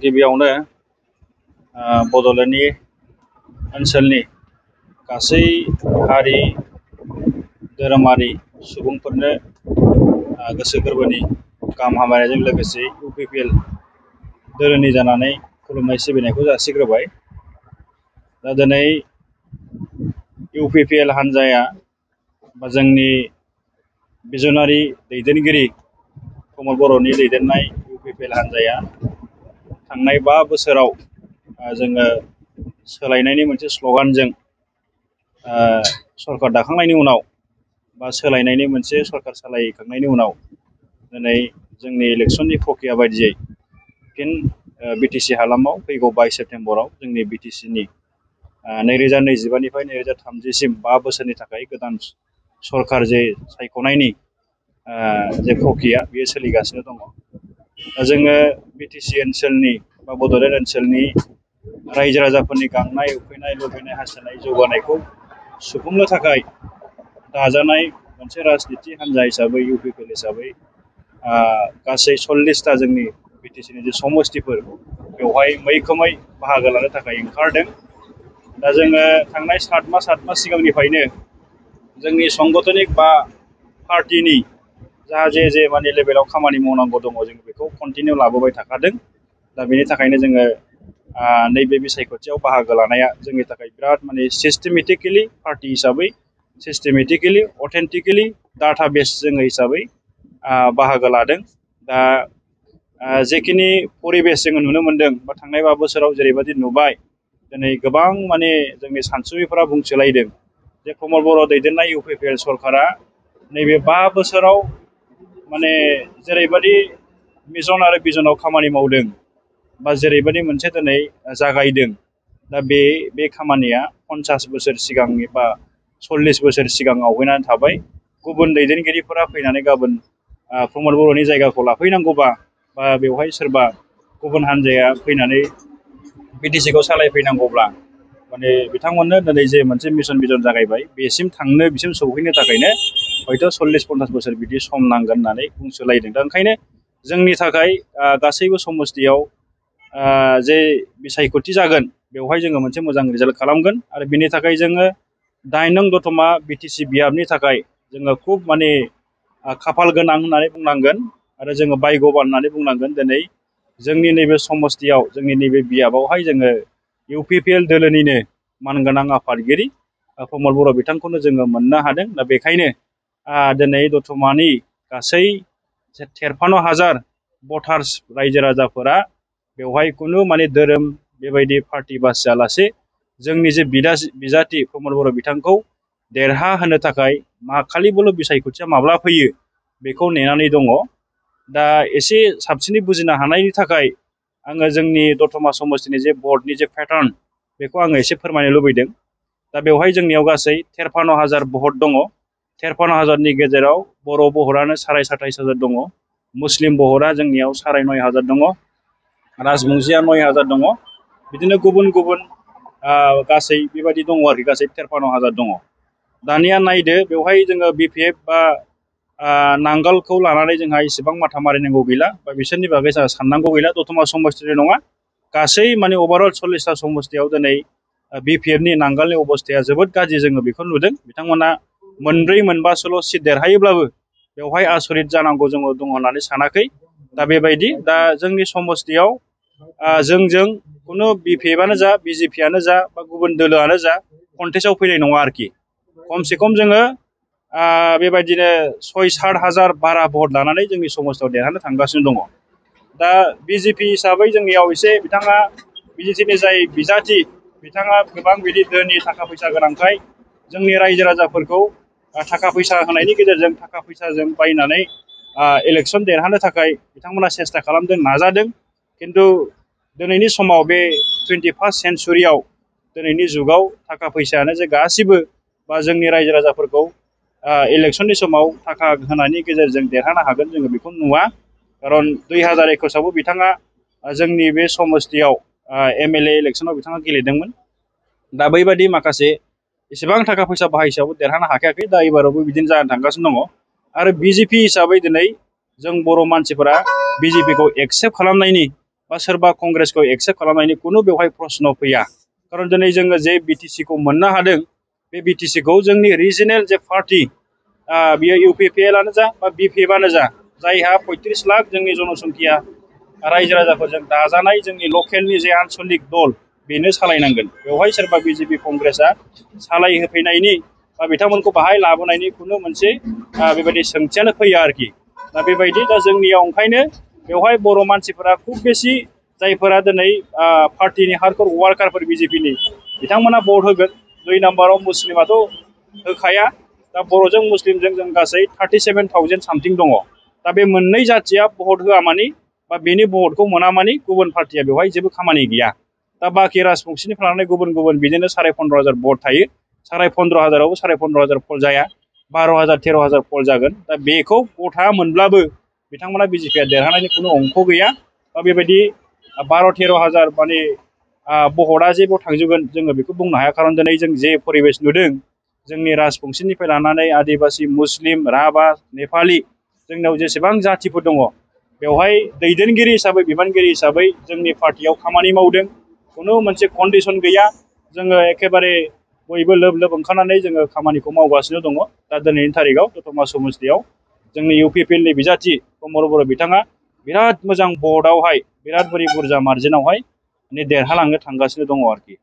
गिबियावनो बड'लेण्डनि ओनसोलनि गासै हारि धोरोमारि सुबुंफोरनो गोसो गोरबोनि गाहाम हामलायनायजों लोगोसे UPPL दोलोनि जानानै खुलुमनाय सिबिनायखौ जासिग्रोबाय। दा दिनै UPPL हान्जाया बा जोंनि बिजनारि दैदेनगिरि प्रमद बर'नि दैदेननाय UPPL हान्जाया थांनाय 5 बोसोराव जोङो सोलायनायनि मोनसे स्ल'गानजों सरकार दाखांनायनि उनाव बा सोलायनायनि मोनसे सरकार सालायखांनायनि उनाव दिनै जोंनि इलेक्शननि प्रक्रिया बायदियै फिन BTC हालामाव फैगौ 22 सेप्तेम्बराव जोंनि BTCनि 2025निफ्राय 2030सिम 5 बोसोरनि थाखाय गोदान सरकार जे सायख'नायनि जे प्रक्रिया बेयो सोलिगासिनो दङ। दा जोङो BTC ओनसोलनि बा बड'लेण्ड ओनसोलनि रायजो राजाफोरनि गांनाय उखैनाय लुबैनाय हास्थायनाय जौगानायखौ सुफुंनो थाखाय दाजानाय मोनसे राजनिति हान्जा हिसाबै UPPL हिसाबै गासै 40टा जोंनि BTCनि जे समस्तिफोर बेवहाय मैखोमै बाहागो लानो थाखाय ओंखारदों। दा जोङो थांनाय 7 मास सिगांनिफ्रायनो जोंनि संगठनिक बा पार्टीनि जे माने लेभेलाव खामानि मावनांगौ दङ जों बेखौ कन्टिनिउ लाबोबाय थाखादों। दा बेनि थाखायनो जोङो नैबे बिसायख'थियाव बाहागो लानाया जोंनि थाखाय बिराद माने सिस्टेमेटिकेलि पार्टी हिसाबै सिस्टेमेटिकेलि अथेन्टिकेलि डाटा बेस जोङो हिसाबै बाहागो लादों। दा जेखिनि परिबेस जोङो नुनो मोनदों बा थांनाय 5 बोसोराव जेरैबायदि नुबाय दिनै गोबां माने जोंनि सानसुमैफोरा बुंसोलायदों जे प्रमद बर' दैदेननाय UPPL सरकारा नैबे 5 बोसोराव माने जेरैबायदि मिशन आरो भिजनाव खामानि मावदों बा जेरैबायदि मोनसे दिनै जागायदों दा बे खामानिया 50 बोसोर सिगांनि बा 40 बोसोर सिगां आवगायनानै थाबाय। गुबुन दैदेनगिरिफोरा फैनानै गाबोन प्रमद बर'नि जायगाखौ लाफैनांगौबा बा बेवहाय सोरबा गुबुन हान्जाया फैनानै BTCखौ सालायफैनांगौब्ला माने बिथांमोननो दिनै जे मोनसे मिशन भिजन जागायबाय बेसिम सौहैनो थाखायनो हयथ' 40-50 बोसोर बिदि सम नांगोन होननानै बुंसोलायदों। दा ओंखायनो जोंनि थाखाय गासैबो समस्तियाव जे बिसायख'थि जागोन बेवहाय जोङो मोनसे मोजां रिजाल्ट खालामगोन आरो बिनि थाखाय जोङो 8 नं दतमा BTC बियाबनि थाखाय जोङो खुब माने खाफाल गोनां होननानै बुंनांगोन आरो जोङो भाग्यबान होननानै बुंनांगोन। दिनै जोंनि नैबे समस्तियाव जोंनि नैबे बियाबावहाय जोङो UPPL दोलोनिनो मानगोनां आफादगिरि प्रमद बर' बिथांखौनो जोङो मोननो हादों। दा बेखायनो दिनै दतमानि गासै 53,000 भटार्स रायजो राजाफोरा बेवहाय खुनु माने धोरोम बेबायदि पार्टी बासियालासे जोंनि जे बिजाथि प्रमद बर' बिथांखौ देरहाहोनो थाखाय खालिबोल' बिसायख'थिया माब्ला फैयो बेखौ नेनानै दङ। दा एसे साबसिनै बुजिनो हानायनि थाखाय आङो जोंनि दतमा समस्तिनि जे भटनि जे पेटार्न बेखौ आङो एसे फोरमायनो लुबैदों। दा बेवहाय जोंनियाव गासै 53,000 भट दङ। 53,000नि गेजेराव बर' भटानो 27,500 दङ। मुस्लिम भटा जोंनियाव 9,500 दङ। राजबंसिया 9,000 दङ। बिदिनो गुबुन गुबुन गासै बेबायदि दङ आरोखि गासै 53,000 दङ। दानिया नायदो बेवहाय जोङो BPF बा नांगोलखौ लानानै जोंहा इसेबां माथा मारिनांगौ गैला बा बिसोरनि बागै जोंहा साननांगौ गैला। दतमा समस्तिल' नङा गासै माने अभारअल 40टा समस्तियाव दिनै BPFनि नांगोलनि अबस्थाया जोबोद गाज्रि जोङो बेखौ नुदों। बिथांमोना 4-4-5सोल' सिट देरहायोब्लाबो बेवहाय आसरित जानांगौ जोङो दङ होननानै सानाखै। दा बेबायदि दा जोंनि समस्तियाव जोंजों खुनु BPFआनो जा BJPआनो जा बा गुबुन दोलोआनो जा कन्टेस्टआव फैनाय नङा आरोखि। खमसे खम जोङो बेबायदिनो 6-7 हाजार बारा भट लानानै जोंनि समस्तियाव देरहानो थांगासिनो दङ। दा BJP हिसाबै जोंनियाव एसे बिथाङा BJPनि जाय बिजाथि बिथाङा गोबां बिदि धोनि थाखा फैसा गोनांखाय जोंनि रायजो राजाफोरखौ थाखा फैसा होनायनि गेजेरजों थाखा फैसाजों बायनानै इलेक्शन देरहानो थाखाय बिथांमोना सेस्था खालामदों नाजादों। खिन्थु दिनैनि समाव बे 21st सेन्चुरियाव दिनैनि जुगाव थाखा फैसायानो जे गासिबो बा जोंनि रायजो राजाफोरखौ इलेक्शननि समाव थाखा होनायनि गेजेरजों देरहानो हागोन जोङो बेखौ नुवा। खारन 2021आवबो बिथाङा जोंनि बे समस्तियाव MLA इलेक्शनाव बिथाङा गेलेदोंमोन। दा बैबायदि माखासे एसेबां थाखा फैसा बाहायसेयावबो देरहानो हाखायाखै। दा एबारावबो बिदिनो जानानै थांगासिनो दङ। आरो बिजेपि हिसाबै दिनै जों बर' मानसिफोरा बिजेपिखौ एक्सेप्ट खालामनायनि बा सोरबा कंग्रेसखौ एक्सेप्ट खालामनायनि खुनु बेवहाय प्रश्न फैया। खारन दिनै जोङो जे बिटिसिखौ मोननो हादों, बे बिटिसिखौ जोंनि रिजनेल जे पार्टि बियो इउपिपिएलआनो जा बा बिपिएफआनो जा, जायहा 35 लाख जोंनि जनसंख्या रायजो राजाफोरजों दाजानाय जोंनि लकेलनि जे आनसलिक दल, बेनो सालायनांगोन। बेवहाय सोरबा बिजेपि कंग्रेसआ सालायहोफैनायनि बा बिथांमोनखौ बाहाय लाबोनायनि खुनु मोनसे बेबायदि सोंथियानो फैया आरोखि। दा बेबायदि दा जोंनियाव ओंखायनो बेवहाय बर' मानसिफोरा खुब बेसि जायफोरा दिनै पार्टिनि हार्डकर वार्कारफोर बिजेपिनि, बिथांमोना भट होगोन। 2 नाम्बाराव मुस्लिमाथ' होखाया। दा बर'जों मुस्लिमजों जों गासै 37,000 सामथिं दङ। दा बे मोननै जाथिया भट होआ मानि बा बेनि भटखौ मोना मानि गुबुन पार्टिया बेवहाय जेबो खामानि गैया। दा बाखि राजबंशीनिफ्राय लानानै गुबुन गुबुन बिदिनो 15,500 भट थायो। 15,500आवबो 15,500 फल जाया, 12,000 13,000 फल जागोन। दा बेखौ गथा मोनब्लाबो बिथांमोना बिजेपिया देरहानायनि खुनु अंख गैया। बा बेबायदि 12-13,000 माने भटआ जे बेयाव थांजोबगोन जोङो बेखौ बुंनो हाया। खारन दिनै जों जे परिबेस नुदों, जोंनि राजबंशीनिफ्राय लानानै आदिबासि, मुस्लिम, राभा, नेपालि, जोंनाव जेसेबां जाथिफोर दङ, बेवहाय दैदेनगिरि हिसाबै, बिबानगिरि हिसाबै जोंनि पार्टियाव खामानि मावदों। खुनु मोनसे कन्डिसन गैया। जोङो एखेबारे बयबो लोब लोब ओंखारनानै जोङो खामानिखौ मावगासिनो दङ। दा दिनैनि तारिखआव दतमा समस्तियाव जोंनि इउपिपिएलनि बिजाथि प्रमद बर' बिथाङा बिराद मोजां भटआवहाय, बिराद बुरजा मार्जिनावहाय देरहालांनो थांगासिनो दङ आरोखि।